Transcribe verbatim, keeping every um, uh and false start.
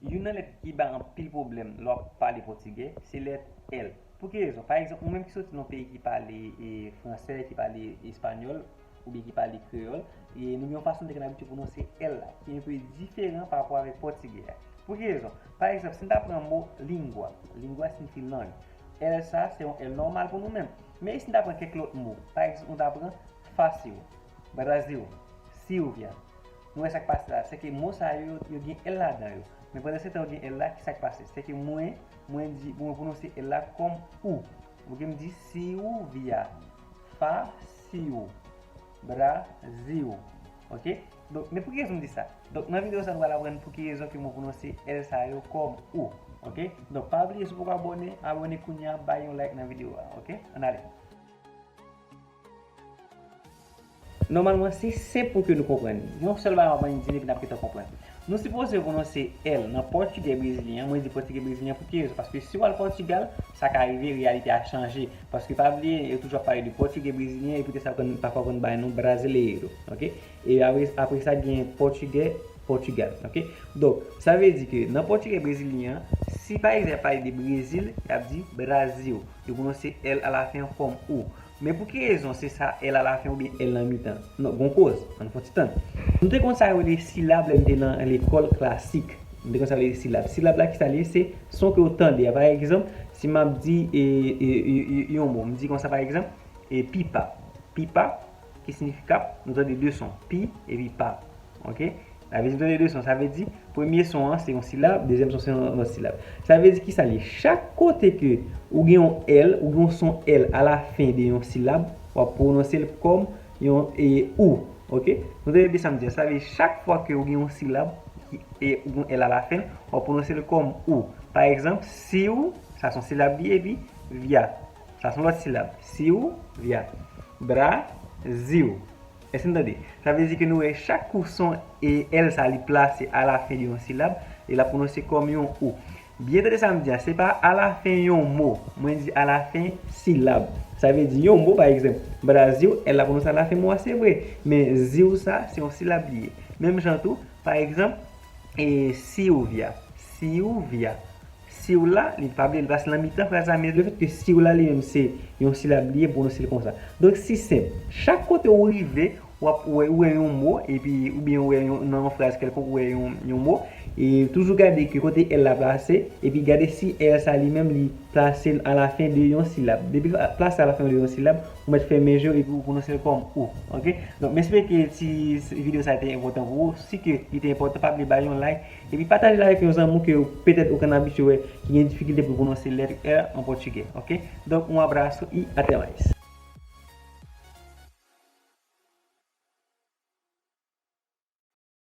Youn nan lèt ki bay anpil pwoblèm lè w ap pale pòtigè, se lèt L. Pou ki rezon? Pa egzanp, ou menm ki soti nan yon peyi ki pale e, fransè, ki pale espanyòl, oubyen ki pale kreyòl, e nou gen yon fason de gen abitye pwononse L la, ki enpe diferan pa rapò avèk pòtigè a. Pou ki rezon? Pa egzanp, si n ta pran mo língua, língua siyifi lang. L sa, se yon L nòmal pou nou menm. Men si n ta pran kèk lòt mo, pa egzanp, nou ta pran fácil, Brasil, Silvia. Nou wè sa k pase la, se ke mo sa yo, yo gen L ladan yo. Men pandan se tan yo gen L la, ki sa k pase? Se ke mwen, mwen di, mwen pwononse L la kòm ou. Oubyen m di Silvia, fácil, Brasil. Ok? Donk, men pou ki rezon m di sa? Donk, nan videyo sa, nou pral aprann pou ki rezon ke mwen pwononse L sa yo kòm ou. Ok? Donk, pa bliye, si w poko abòne, abòne kounye a, bay yon like nan videyo a. Ok? Ann ale. Nòmalman, se senp pou ke nou konprann li. Yon sèl bagay m ap annik di n epi n ap gentan konprann. Nou sipoze pwononse L nan pòtigè brezilyen an. Mwen di pòtigè brezilyen an pou ki rezon? Paske si w al Pòtigal, sa ka rive, reyalite a chanje. Paske pa bliye, yo toujou ap pale de pòtigè brezilyen, epi de sa yo konn, pafwa yo konn bay non brasileiro, ok? E apre, apre sa, gen pòtigè Pòtigal, ok? Donk, sa vle di ke nan pòtigè brezilyen an, si pa egzanp y ap pale de Brezil, y ap di Brasil. Yo pwononse L alafen an kòm ou. Men pou ki rezon se sa L alafen oubyen L nan mitan? Non, gon koz. Ann fè yon ti tann. Nou te konn sa yo rele silab lè n te nan lekòl klasik. Nou te konn sa yo rele silab. Silab la, ki sa l ye? Se son ke w tande a. Pa egzanp, si m ap di e, e, e, e, yon mo, m di konsa, pa egzanp, e pipa. Pipa, ki siyifi kap, nou tande de son, pi epi pa. Ok? Sa vle di nou tande de son, sa vle di premye son an se yon silab, dezyèm son se yon lòt silab. Sa vle di ki sa l ye? Chak kote ke ou gen yon L, ou gen yon son L alafen de yon silab, w ap pwononse l kòm yon e, ou. Ok? Nou tande de sa m di a, sa vle di chak fwa ke ou gen yon silab, ki, e ou gen yon L alafen, w ap pwononse l kòm ou. Pa egzanp, siw, sa se yon silab li ye, epi via, sa se yon lòt silab. Siw, via. Brasil. Èske n tande? Sa vle di ke nou wè chak kou son e L sa li plase alafen de yon silab, e l ap pwononse kòm yon ou. Byen tande sa m di a, se pa alafen yon mo, mwen di alafen silab. Sa vle di yon mo, pa egzanp, Brasil, L la pwononse alafen mo a, se vre, men ziw sa, se yon silab li ye. Menm jan tou, pa egzanp, e Silvia, Silvia. Siw la, li pa vle, li pase nan mitan fraz la, men lefètke siw la li menm se yon silab li ye, pwononse l konsa. Donk, si senp, chak kote ou rive, w ap wè, ou wè yon mo, epi, oubyen ou wè yon, nan yon fraz kèlkonk, ou wè yon, yon mo, e toujou gade ke kote L la plase, epi gade si L sa li menm li plase alafen de yon silab. Depi plase alafen de yon silab, ou mèt fèmen je w epi ou pwononse l kòm ou. Ok? Donk, m espere ke ti videyo sa te enpòtan pou ou. Si ke li te enpòtan, pa bliye bay yon like, epi pataje l avèk yon zanmi w ke petèt ou konn abitye wè ki gen difikilte pou l pwononse lèt L an pòtigè. Ok? Donk, um abraço e até mais.